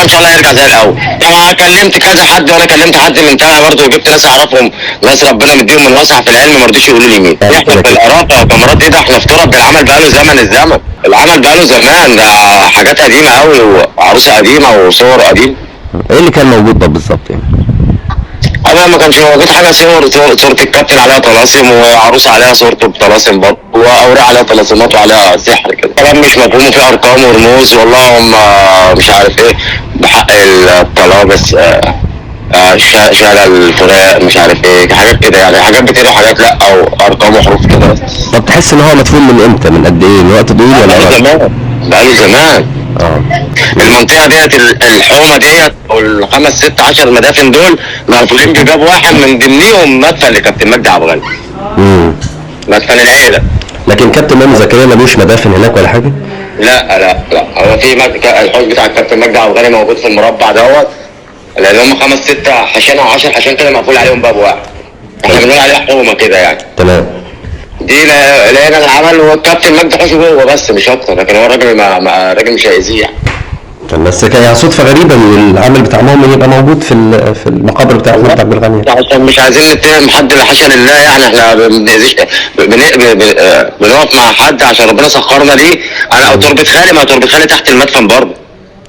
وان شاء الله يرجع زي الاول. انا كلمت كذا حد، وانا كلمت حد من تبع برضه، وجبت ناس اعرفهم، ناس ربنا مديهم من وسع في العلم، ما رضيش يقولوا لي مين. احنا في القرافه وكاميرات ايه ده، احنا في تراب، ده العمل بقاله زمن، الزمن العمل بقاله زمان، ده حاجات قديمة قوي وعروسه قديمة وصور قديمة. ايه اللي كان موجود ده بالظبط يعني؟ انا ما كانش موجود حاجة، صور صوره الكابتن عليها طلاسم، وعروسه عليها صورته بطلاسم برضه، واوراق عليها طلاسمات وعليها سحر كده، كلام مش مفهوم وفيه ارقام ورموز، والله هم مش عارف ايه بحق الطلابس، شال الفراق مش عارف ايه، حاجات كده يعني، حاجات بتقرا وحاجات لا، او ارقام وحروف كده بس. طب تحس ان هو مدفون من امتى؟ من قد ايه؟ من وقت طويل ولا بقاله قريب؟ زمان، بقاله زمان. المنطقة ديت الحومه ديت والخمس ست 10 مدافن دول مقفولين بباب واحد، من ضمنهم مدفن لكابتن مجدي عبد الغني، مدفن العيلة. لكن كابتن مؤمن زكريا ملوش مدافن هناك ولا حاجة؟ لا لا لا، هو في الحوش بتاع الكابتن مجدي عبد الغني موجود في المربع دوت، لان هم 5 6 حشان او 10 حشان كده مقفول عليهم باب واحد، احنا بنقول عليها حومه كده يعني. تمام. دي لقينا العمل والكابتن مجدي حوشه جوه بس مش اكتر، لكن هو الراجل ما الراجل مش هيأذيه يعني. بس كان يعني صدفة غريبة ان العمل بتاع مؤمن يبقى موجود في المقابر بتاع مجدي عبد الغني. عشان مش عايزين نتهم حد لا حاشا لله يعني، احنا ما بنأذيش، بنقف مع حد عشان ربنا سخرنا ليه. انا او تربة خالي، ما تربة خالي تحت المدفن برضه.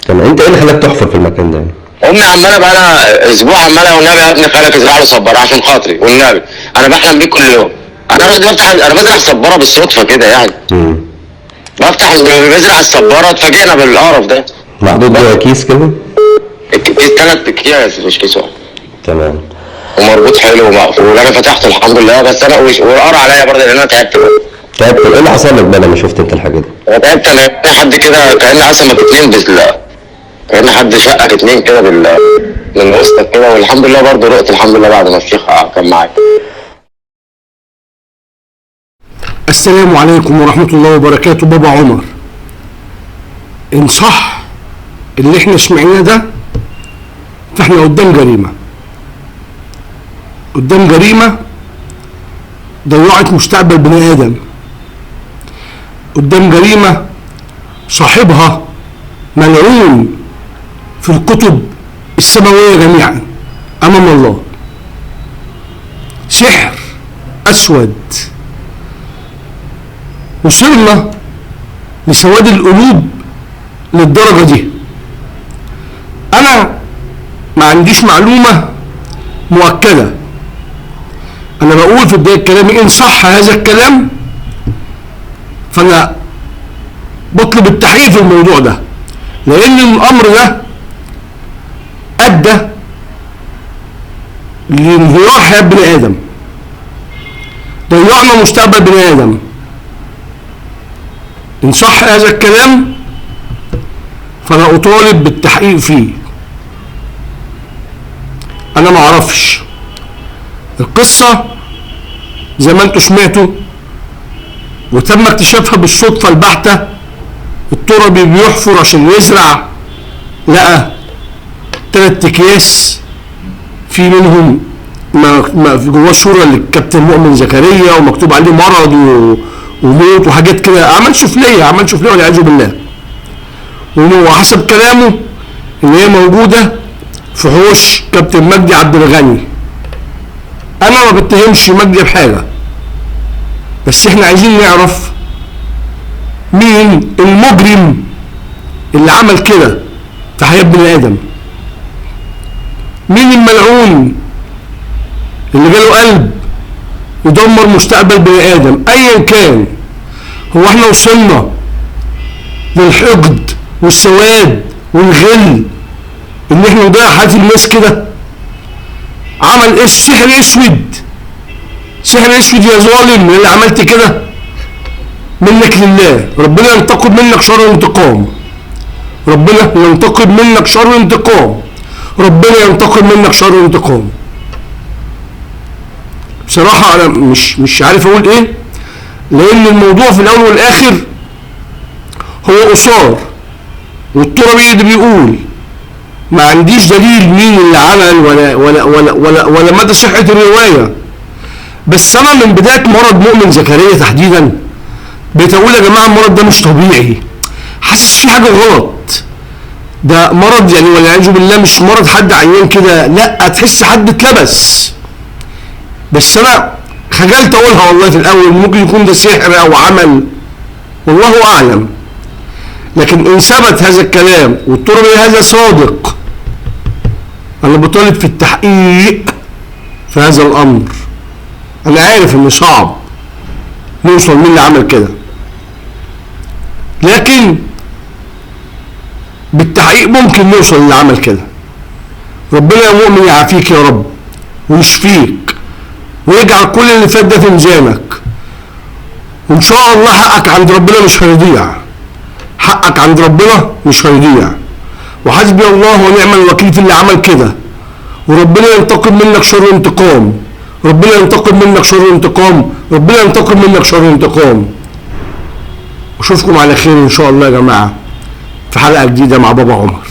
تمام. انت ايه اللي خلاك تحفر في المكان ده؟ امي عماله بقى لها اسبوع عماله، والنبي يا ابن خالك ازرع له صباره عشان خاطري، والنبي انا بحلم بيك كل يوم. انا بس بفتح، انا بزرع صباره بالصدفة كده يعني. بفتح بزرع الصباره، اتفاجئنا بالقرف ده. محطوط جوه كيس كده؟ كيس 3 اكياس مش كيس واحد. تمام. ومربوط حلو ومقفول، انا فتحته الحمد لله، بس انا والقرع عليا برضه لان انا تعبت. تعبت؟ ايه اللي حصل لك بقى لما شفت انت الحاجة دي؟ انا تعبت، انا حد كده كأن قسمك 2 كأن حد شقك 2 كده من وسطك كده، والحمد لله برضه رقت الحمد لله بعد ما الشيخ كان معايا. السلام عليكم ورحمة الله وبركاته. بابا عمر، إن صح اللي احنا سمعناه ده فاحنا قدام جريمة، قدام جريمة ضيعت مستقبل بني آدم، قدام جريمة صاحبها ملعون في الكتب السماوية جميعا أمام الله. سحر أسود. وصلنا لسواد القلوب للدرجة دي. أنا ما عنديش معلومة مؤكدة، أنا بقول في بداية كلامي إن صح هذا الكلام فأنا بطلب التحقيق في الموضوع ده، لأن الأمر ده أدى لانهيار حياة بني آدم، ضيعنا مستقبل بني آدم. إن صح هذا الكلام فأنا أطالب بالتحقيق فيه. أنا معرفش القصة زي ما انتوا سمعتوا، وتم اكتشافها بالصدفة البحتة. التربي بيحفر عشان يزرع، لقى 3 اكياس في منهم ما في جواه صورة للكابتن مؤمن زكريا ومكتوب عليه مرض وموت وحاجات كده، عمل سفلية، عمل سفلية والعياذ بالله. وحسب كلامه ان هي موجودة في حوش كابتن مجدي عبد الغني. انا ما بتهمش مجدي بحاجة، بس احنا عايزين نعرف مين المجرم اللي عمل كده في حياة بني ادم، مين الملعون اللي جاله قلب يدمر مستقبل بني ادم ايا كان. هو احنا وصلنا للحقد والسواد والغل ان احنا نضيع حياة الناس كده؟ عمل ايه؟ سحر اسود، سحر اسود يا ظالم اللي عملت كده، منك لله. ربنا ينتقم منك شر انتقام، ربنا ينتقم منك شر انتقام، ربنا ينتقم منك شر انتقام. بصراحة انا مش عارف اقول ايه، لان الموضوع في الاول والاخر هو قصار، والترابي اللي بيقول ما عنديش دليل مين اللي عمل ولا ولا ولا ولا ولا مدى صحة الرواية. بس انا من بداية مرض مؤمن زكريا تحديدا بقيت اقول يا جماعة المرض ده مش طبيعي، حاسس في حاجة غلط. ده مرض يعني والعياذ بالله، مش مرض حد عيان كده، لا تحس حد اتلبس. بس انا خجلت اقولها والله في الاول، ممكن يكون ده سحر او عمل والله اعلم، لكن ان ثبت هذا الكلام والتربي هذا صادق، انا بطالب في التحقيق في هذا الامر. انا عارف انه صعب نوصل مين اللي عمل كده، لكن بالتحقيق ممكن نوصل اللي عمل كده. ربنا يا مؤمن يعافيك يا رب ويشفيك ويجعل كل اللي فات ده في ميزانك، وان شاء الله حقك عند ربنا مش هيضيع، حقك عند ربنا مش هيضيع. وحسبي الله ونعم الوكيل في اللي عمل كده، وربنا ينتقم منك شر انتقام، ربنا ينتقم منك شر انتقام، ربنا ينتقم منك شر انتقام. واشوفكم على خير ان شاء الله يا جماعة في حلقة جديدة مع بابا عمر.